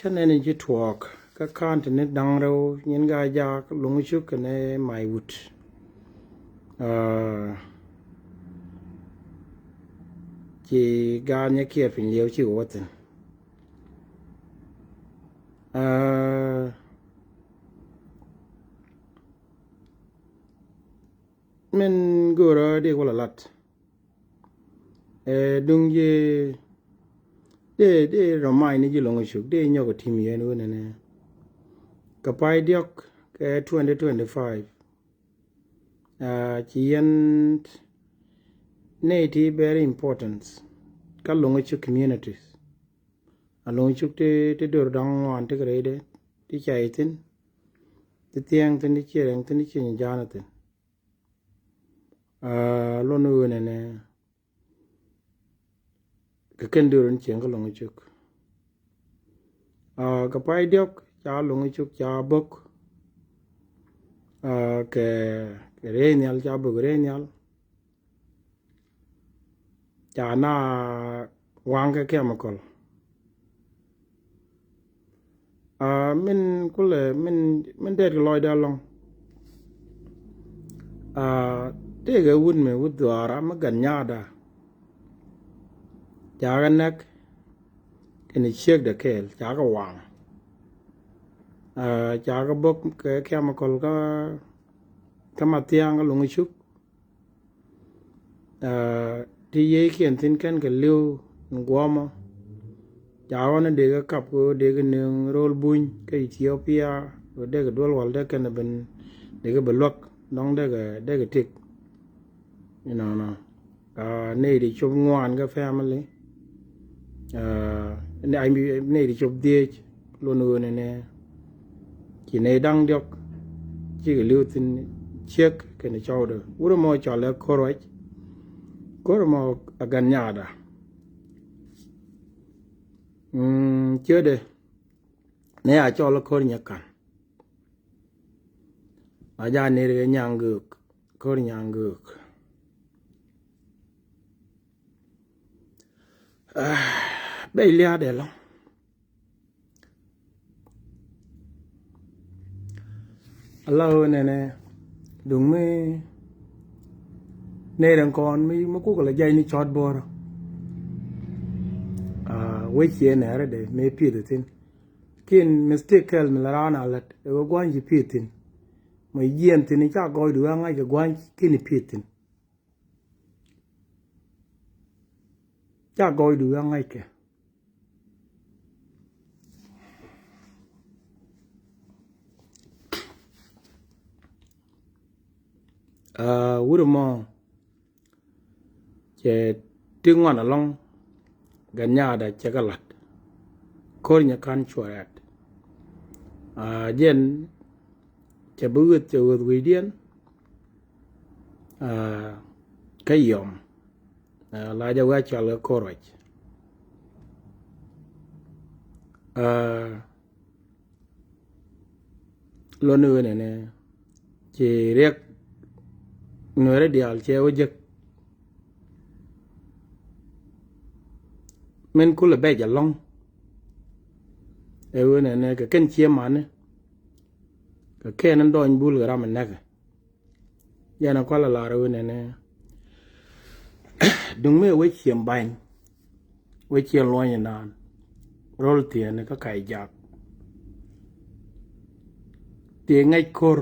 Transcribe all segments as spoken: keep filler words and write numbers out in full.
Kä nɛn in ci tuɔɔk kä ka̱n ti ni da̱ŋ rɛw nyin gaa jaak Loŋ Cuk kɛnɛ Maiwut. Aa, ci gaat nyɛ kiɛɛr piny liɛw ci wä thin. Aa, min go̱o̱rä dee wä la lat. Ɛ, duŋ ji̱ dee, dee remind ni ji̱ Loŋ Cuk, dee nyɔk ɛ tim yɛn wen ɛnɛ. Kɛ pay diɔk kɛ twenty twenty-five. Aa, ci yɛn nɛy ti very important kä Loŋ Cuk communities. A Loŋ Cuk ti, ti dor da̱ŋ ŋuan ti kɛ rɛydɛ, ti cay thin, ti thiɛŋ thin, ti ciɛ rɛŋ thin, ti ciɛ nyi ja̱a̱n thin. Aa, luɔn wen ɛnɛ kɛ kɛn döör in cieŋ kä Loŋ Cuk. Aa, kɛ pay diɔk ca Loŋ Cuk ca bok. Aa, kɛ, kɛ rɛy nhial ca bok rɛy nhial. Ca na waŋ kɛ chemical. Aa, min kulɛ, min, min dɛɛt kɛ lɔcdɛ alɔŋ. Aa, tëëkɛ wut mi wut dhuaara mi gat nyaada. Ca kɛ näk kɛnɛ ciekdɛ kɛɛl, ca kɛ waŋ. Aa, ca kɛ bok kɛ chemical kä, kä Mathiaŋ kä Loŋ Cuk. Aa, ti yiëëkiɛn thi̱n kɛn kɛ li̱w ni guɔ̱mɔ. Ca ɣɔn dee kɛ kap kɛ ɣöö dee kɛ nööŋ ro̱l buny kä Ethiopia, kɛ dee kɛ duel wal dee kɛn ben dee kɛ bɛ luäk dɔ̱ŋ dee kɛ, dee kɛ tik. Inɔnɔ. Aa, nɛy ti cop ŋuan kä family. Aa, nɛy, nɛy ti cop dhiec luɔn ɣöö nɛnɛ ci nɛy da̱ŋ diɔk cikɛ li̱w thi̱n ciek kɛnɛ cɔwdɛ. Wurɛ mɔ cɔl ɛ ko̱r ruac. Ko̱r mɔ a gan nyaada. Mm, ciötdɛ nɛ a cɔl ɛ ko̱r nyɛ ka̱n. A ja nir kɛ nyaŋ göök, ko̱r nyaŋ göök. Ah, bɛ lia̱a̱dɛ lɔ. Ala ɣöö nɛnɛ duŋ mi nɛy rɛn kɔn mi, mi kukɛ lɛ jay ni cɔt buɔrä. Ah, wec ciɛ nɛrɛ dɛ mi pieth thi̱n. Kin mistake kɛl mi la raan a lät ɛ ɣöö gua̱ny ci pieth thi̱n. Mi yiɛn thi̱n ca gɔɔydu ɣä ŋa̱c kɛ gua̱ny kin pieth thi̱n. Ca gɔɔydu ɣä ŋa̱ckɛ. Aa, wurɛ mɔ cɛ ti ŋuan alɔŋ. Gan nyaada cɛ kɛ la̱t. Ko̱r nyɛ ka̱n cuɔrɛt. Aa, jɛn cɛ bi ɣöth, cɛ ɣöth wecdiɛn. Aa, kä yɔm. Aa, la jɛ wee cɔal kɛ ko̱r ruac. Aa, luɔni wen ɛnɛ ci riɛk nuɛrɛ diaal cɛ wä jek. Min kulɛ bɛc alɔŋ. Ɛ wen ɛnɛ kɛ kɛn cie mani. Kɛ kɛn in dɔɔny bul kɛ ram in nɛkɛ. Yɛn a kual a lar wen ɛnɛ. Duŋ mi wec ciem bany. Wec ciem luɔny in naan. Rol thieen kä kac jak. Thiee ŋäc ko̱r.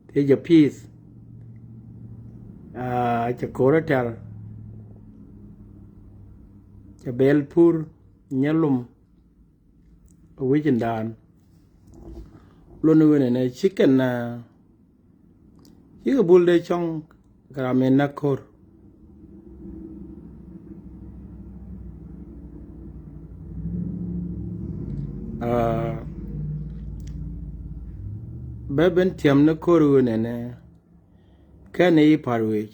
Thiee jɛ pi̱i̱th. Aa, cɛ ko̱r a tɛr. Cɛ bɛl pur nyɛ lum. Wi̱c in daan. Lon wen ɛnɛ cikɛn, aa, cikɛ bul dee cɔŋ kɛ ram in nak ko̱r. Aa, bɛ ben tiɛm ni ko̱r wen ɛnɛ kɛn i̱ par wec.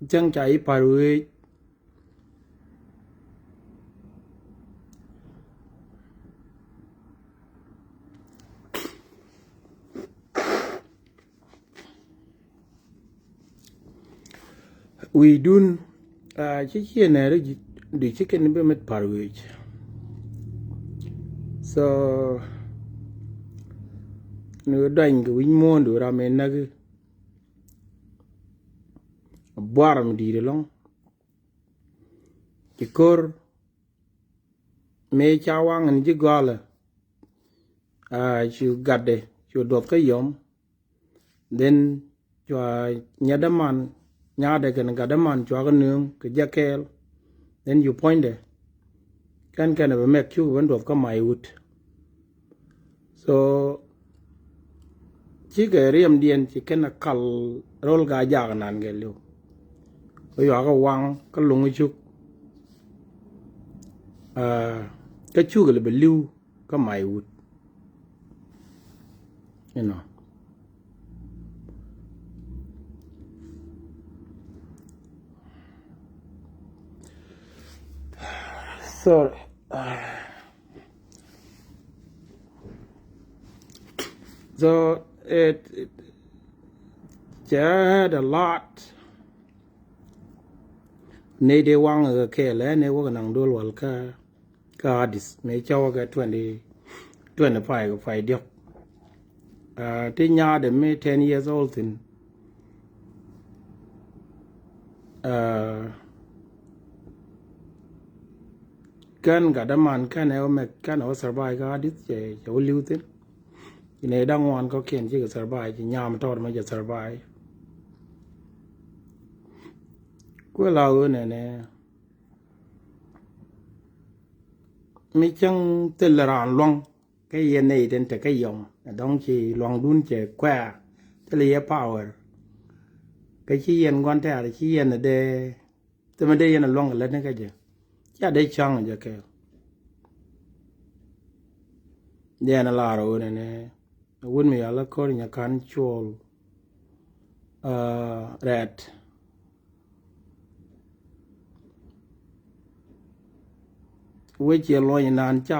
Cäŋ ca i̱ par wec. Wi̱i̱dun, aa, ci ciɛ nɛɛri ji̱, Di ci kɛn bi mit par wi̱i̱c. So ni wä duany kɛ wi̱c muɔ̱ɔ̱n du ram in näk. Buar mi di̱i̱t ɛlɔ̱ŋ. Ci ko̱r mëë ca waŋ ni ji̱ gɔalä. Cu gatdɛ cu duɔth kä yɔm. Then cua nyɛt däman, nyaatdɛ kɛn gat däman cua kɛ nööŋ kɛ jɛ kɛɛl. Then cu puɔ̱nydɛ kɛn kɛn bɛ mɛk cuk ben duɔth kä may wut. So cikɛ riɛmdiɛn ci kɛn a kal rol ka jak nan kɛ liw. Kä yuakɛ waŋ kä luŋ cuk. Kä cuk lɛ bɛ liw kä may wut. You know. So, so it, it had a lot. Ni dee waŋ kɛ kɛɛl ɛ ni wäk naŋ dol wal kä kä Addis mëë cä wäkɛ twenty, twenty five kɛ pay diɔ̱k. Ti nyaadɛ mi ten years old thin. Kɛn gat däman kɛn ɛ wä mɛk kɛn ɛ wä survive kä Addis cɛ cɛ wä li̱w thin. Inɛ da̱ŋ wan kɔ̱kiɛn cikɛ survive ci nyam tɔɔr mɛ cɛ survive. Kuɛ la ɣöö nɛnɛ mi cäŋ thil raan luɔ̱ŋ. Kä yɛn nɛy tin te kä yɔm ɛ dɔ̱ŋ ci luaŋdun cɛ kuɛ̈ɛ̈ thilɛ yɛ power. Kä ci yɛn gua̱n tɛ̈r ci yɛn dee thimɛ dee yɛn luaŋ kɛ lät ni kä jɛ. Ca dee cäŋ jɛ kɛɛl. Jɛn a lar ɣöö nɛnɛ wut mi yal kä ko̱r nyɛ ka̱n cuɔl rɛt. Wec yɛ luɔny nan ca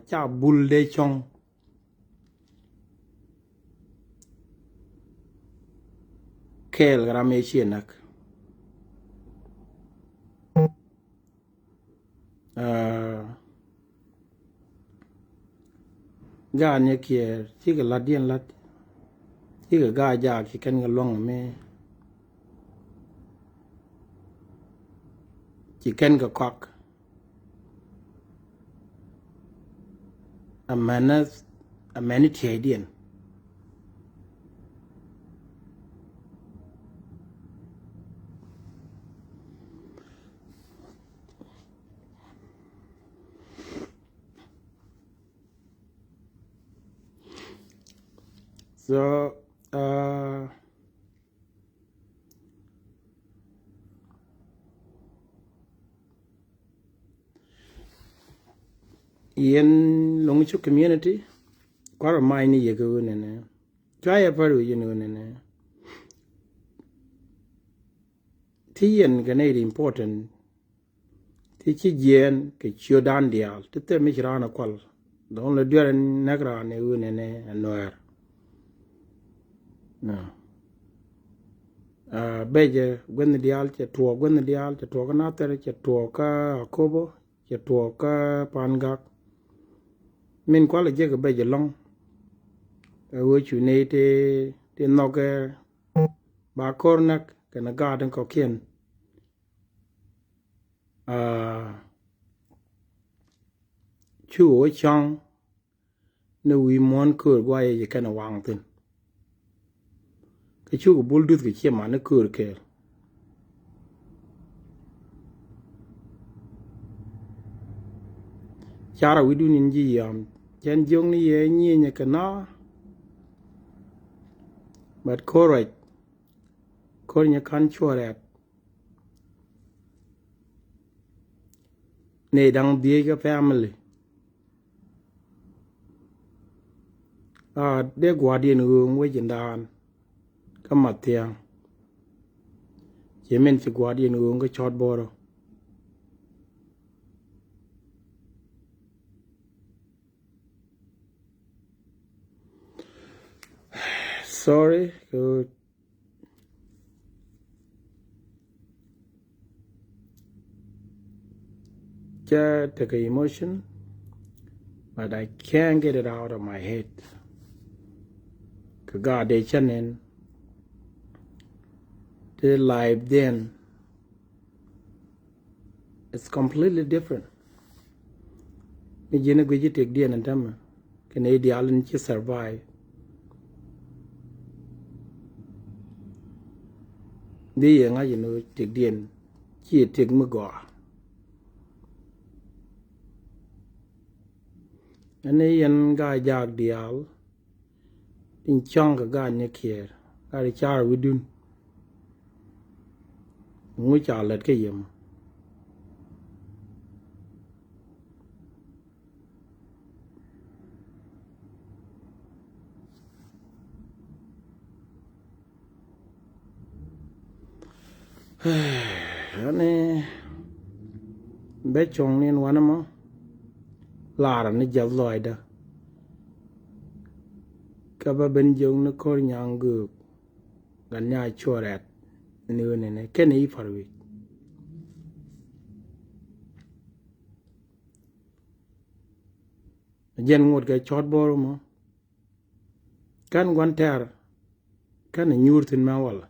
ca bul dee cɔŋ. Kɛɛl kɛ ram ëë ciɛ näk. Aa, gaat ni kiɛɛr cikɛ la̱tdiɛn la̱t. Cikɛ gaat jaak ci kɛn kɛ luäŋ mi ci kɛn kɛ kɔak. Amäni amäni tiɛɛcdiɛn. So, uh, yɛn Loŋ Cuk community kuarɛ mac ni yɛ kɛ ɣöö nɛnɛ. Cua yɛ pär wi̱c in ɣöö nɛnɛ. Ti yɛn kɛ nɛy ri important. Ti ci jiɛɛn kɛ ciötdan diaal ti thil mi ci raan ɛ kual. The only duer in näk raan ɛ ɣöö nɛnɛ ɛ Nuäär. Becɛ guänh diaal cɛ tuɔɔk, guänh diaal cɛ tuɔɔk kä Nathɛr, cɛ tuɔɔk kä Akobo, cɛ tuɔɔk kä Pangak. Min kualɛ jiäk ɛ becɛ lɔ̱ŋ. Ɛ ɣöö cu nɛy ti ti nhɔkɛ ba ko̱r näk kɛnɛ gaat in kɔ̱kiɛn. Aa, cukɛ wä cɔ̱ŋ ni wi̱i̱ muɔ̱ɔ̱n köör guayɛ ci kɛn waŋ thi̱n. Kä cukɛ bul duth kɛ ciɛ man ni köör kɛɛl. Carɛ wi̱cdun in ji̱ yam cɛn jiök ni yɛ nyieenyɛ kɛ na. But ko̱r ruac ko̱r nyɛ ka̱n cuɔ̱ɔ̱r rɛ̈t. Nɛy da̱ŋ dhieec kä family. A dee gua̱a̱rdiɛn ɣööŋ wec in daan kä Mathiaŋ. Ci min ci gua̱a̱rdiɛn ɣööŋ kä cɔ̱ɔ̱t bo̱o̱rä. Sorry. Good. Tekɛ emotion, but I can't get it out of my head. Kɛ gaat dee cä nɛn ti life then, it's completely different. Mi ji̱n i̱ guic i̱ tëkdiɛn ɛn tämɛ kɛnɛ i̱ diaal in ci survive. Di yɛ ŋa̱c in ɣöö tëkdiɛn ci yɛ tëk mi gɔaa. Ɛn i̱ yɛn gaa jaak diaal tin cɔ̱ŋ kɛ gaat ni kiɛɛr, gaat i̱ car wi̱dun. Ŋu ca lät kä yɛ mɔ? Ani bɛ cuɔ̱ŋ ni ɛn wanɛ mɔ, lar ni jiath lɔcdä. Kä bä ben jiök ni ko̱r nyaŋ göök, gan nya cuɔr rɛ̈t ni ɣöö nɛnɛ kɛn i̱ pa̱r wi̱c. Jɛn ŋot kɛ cɔt bo̱r mɔ. Kɛn gua̱n tɛ̈r kɛn a nyuur thi̱n mɛ walɛ.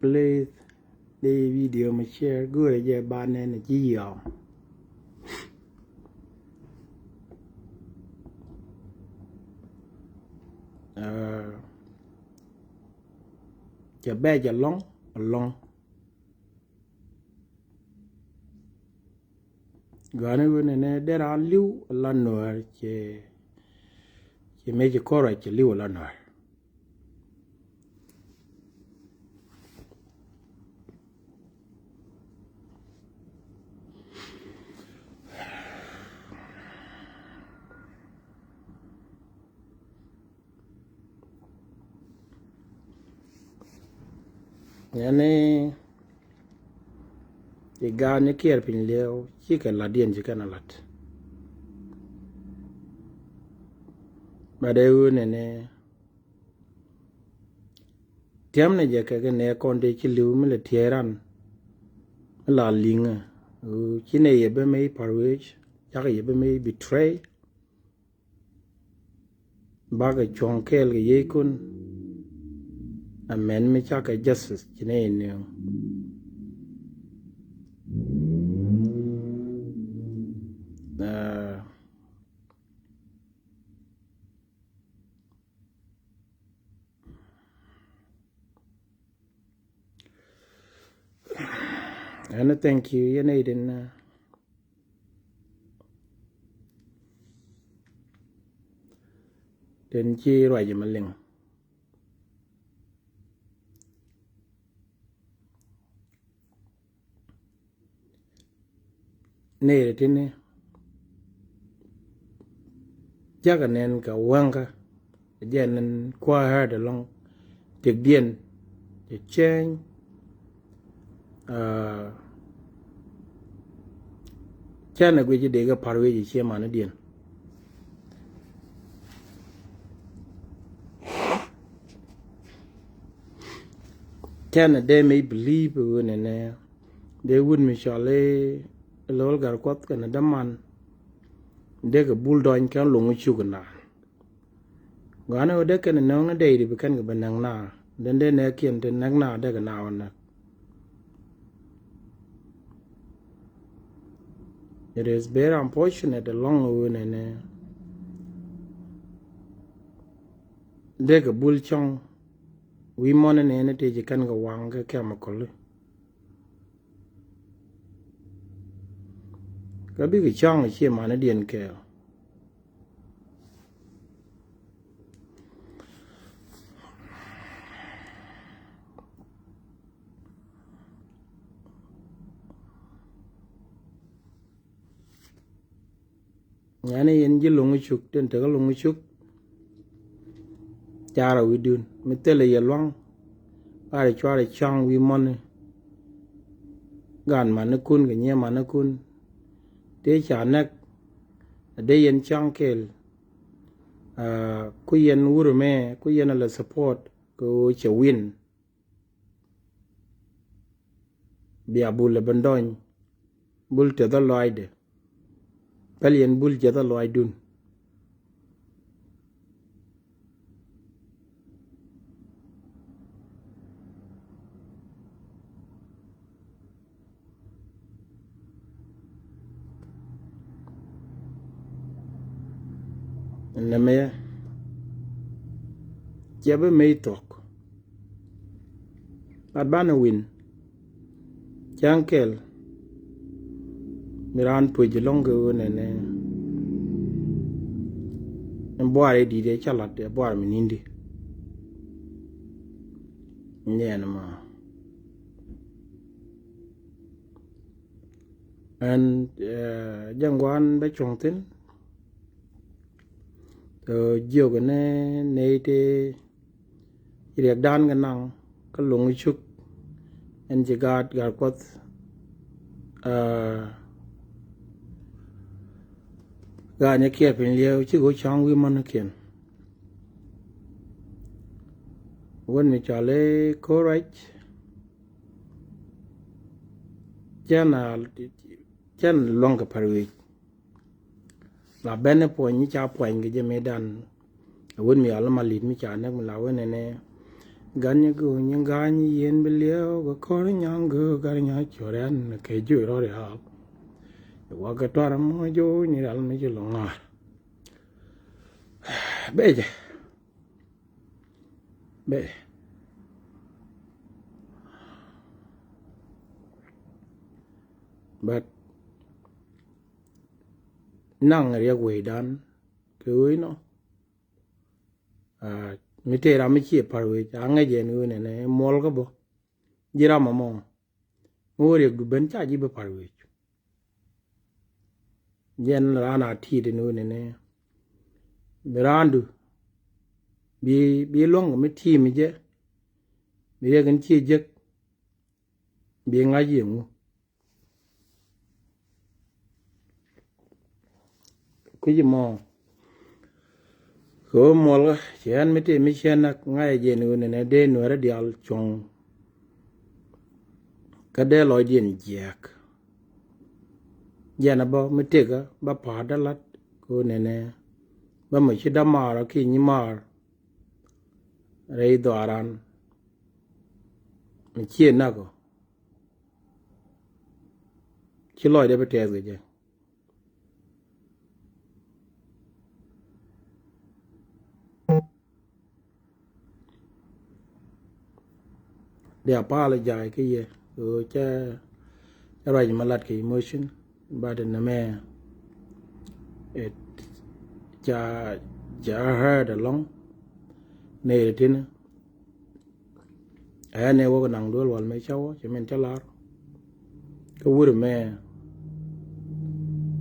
Please, di video mi share, go̱o̱rɛ jɛ ba nɛn a ji̱ yɔm. Ah, cɛ bɛ jɛ lɔŋ, lɔŋ. Gɔ̱a̱ni wen nɛ dee raan li̱w la nuäär, cɛ, cɛ mëë ci kɔrɛ cɛ li̱w la nuäär. Yɛn ni i̱ gaat ni kiɛɛr piny liɛw cikɛ lat yɛn ci kɛn a lat. Bɛ dee ɣöö nɛnɛ tiɛm ni jɛ kɛ kɛ nɛ kɔn dee ci li̱w mi lɛ tiɛɛran mi la li̱ŋä. Ci nɛ yɛ bä mi pa̱r wec, cakɛ yɛ bä mi betray. Bakɛ cuɔ̱ŋ kɛɛl kɛ yiëëckun. Amen mi cakɛ justice ci nɛ in niw. Ah. Ɛn thank you yɛn nɛy tin, uh, tin ci ruac ma liŋ. Nɛy tin ni jakɛ nɛn kɛ wäŋkä. Jɛn in kuäär hɛ̈ɛ̈t ɛlɔ̱ŋ tëkdiɛn cɛ cɛɛny. Ah, cɛn ɛ guic i̱ dee kɛ pa̱r wec i̱ ciɛ manidiɛn. Cɛn ɛ dee mëë believe ɣöö nɛnɛ dee wut mi cɔl i̱ Lo̱l Gatkuɔth kɛnɛ däman dee kɛ bul dɔny kɛn lo̱ŋ i̱ cuk inan. Gɔ̱a̱n ɛ ɣöö dee kɛn ɛ näk ni dee i̱ bi kɛn kɛ bi näk na. Den dee nɛɛkiɛn te näk na dee kɛ na ɣän näk. It is very unfortunate ɛlɔ̱ŋ ɛ ɣöö nɛnɛ dee kɛ bul cɔ̱ŋ wi̱i̱ mɔni nɛɛni tëë ci kɛn kɛ waŋ kɛ chemical. Kä bikɛ cɔ̱ŋ ɛ ciɛ manidiɛn kɛɛl. Ŋɛ̈ni yɛn ji̱ lo̱ŋ cuk tin tekä lo̱ŋ cuk. Carɛ wi̱dun mi thilɛ yɛ lua̱ŋ. Karɛ cuarɛ cɔ̱ŋ wi̱i̱ mɔni. Gan manikun kɛ nyiee manikun. Tëë ca näk Dee yɛn ca̱ŋ kɛl. Ah, ku yɛn wurɛ mɛ, ku yɛn a la support kɛ ɣöö cɛ win. Bia bul ɛ ben dɔny. Bul tɛth a lɔaacdɛ. Päl yɛn bul jɛth a lɔaacdun. Nɛmɛ cɛ bi mec thuɔ̱k. Lat banɛ win. Cäŋ kɛl mi raan puec ɛlɔ̱ŋ kɛ ɣöö nɛnɛ. Ɛn buar ɛ di̱t ɛ ca lat ɛ buar mi ni̱n di. Nyɛn ma. Ɛn, eh, jɛ ŋuan bä cuɔ̱ŋ thi̱n. Tɔ jiök ni nɛy ti riɛkdan kɛ naŋ kä lo̱ŋ cuk. Ɛn ci gaat gat kuɔth, ah, gaat nyɛ kiɛ piny liɛw ci ɣöö ca̱ŋ wi̱i̱ män kiɛn. Wän mi cɔal i̱ Ko̱rac. Cɛn a, cɛn luɔ̱ŋ kɛ pär wi̱i̱. La ben i̱ puɔ̱ny i̱ ca puɔ̱ny kɛ jɛ mëëdan. Ɛ wut mi yɔal i̱ ma li̱t mi ca näk mi la wen ɛnɛ. Gan nyi go̱o̱ nyi ga̱a̱ny i̱ yien bi liɛw kɛ ko̱r nya̱ŋ go̱o̱ gar nya̱ cuɔr ɛn kɛ juɔc rɔ̱ rial. I̱ wak kɛ tuar ɛmɔ jo̱o̱c ni rial mi ci lo̱ŋ ŋa̱a̱r. Bɛ jɛ. Bɛ. But naŋ riɛk wecdan kɛ ɣöö inɔ. Ah, mi tëë ram mi ciɛ pa̱r wec a ŋäc ɛn ɣöö nɛnɛ muɔl kä bä. Ji̱ ram ɛmɔ mi wä riɛkdu ben ca ji̱ bi pa̱r wec. Jɛn raan a ti̱i̱t ɛn ɣöö nɛnɛ bi raandu bi, bi luäŋ mi ti̱i̱ mi jɛ. Bi riɛk in ciɛ jek. Bi ŋa̱c yɛ ŋu. Kui̱c mɔ kɛ ɣöö muɔlkä cɛ ɣän mi tëë mi ciɛ näk ŋa̱c ɛ jɛn ɣöö nɛnɛ dee nuɛ̈rä diaal cuɔ̱ŋ. Kä dee lɔcdiɛn jiääk. Jɛn a bä mi tëkä bä pa̱a̱t dä la̱t kɛ ɣöö nɛnɛ bä mɔ ci dämaar ɔ kiɛ nyimaar. Rɛy dhɔaaran mi ciɛ näk ɔ. Ci lɔcdɛ bi tɛth kɛ jɛ. Dee apologize kä yɛ ɣöö cä, cä ruac ma lat kɛ emotion, but nɛmɛ it ca, ca hurt along. Nɛy ti ni Ɛ ni wä kɛ naŋ duel wal mëë cä wä cɛ min cä lar. Kä wur mɛ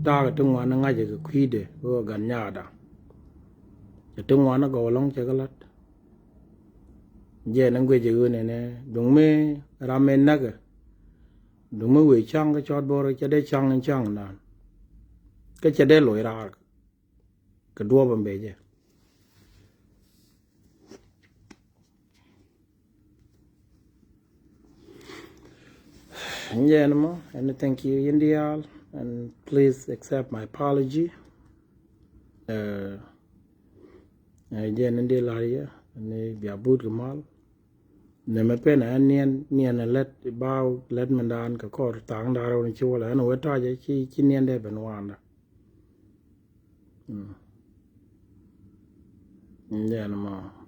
ta̱a̱ kɛ ti ŋuan ŋa̱cä kɛ kui̱dɛ wä kɛ gan nyaatda. Cɛ ti ŋuan gɔw ɛlɔ̱ŋ cɛ kɛ la̱t. Jɛ ni guic ɛ ɣöö nɛnɛ duŋ mi ram mi näkɛ. Duŋ mi wëë ca̱ŋ kä cɔɔt bo̱r cɛ dee ca̱ŋ in ca̱ŋ naan. Kä cɛ dee loc raar kɛ duɔ̱ɔ̱p ɛn bɛ jɛ. Jɛn mɔ, and thank you, Indial, and please accept my apology. Uh, uh, jɛn in di lar yɛ, ni bia but kɛ mal. Nɛmɛ pen a niɛn, niɛn a lɛt, ba lɛt mindan kɛ kɔr thaŋ darɛ wun ci wala, ɛn wee tɔcɛ, ci, ci niɛn dee ben wanda. Mm. Jɛn mɔ.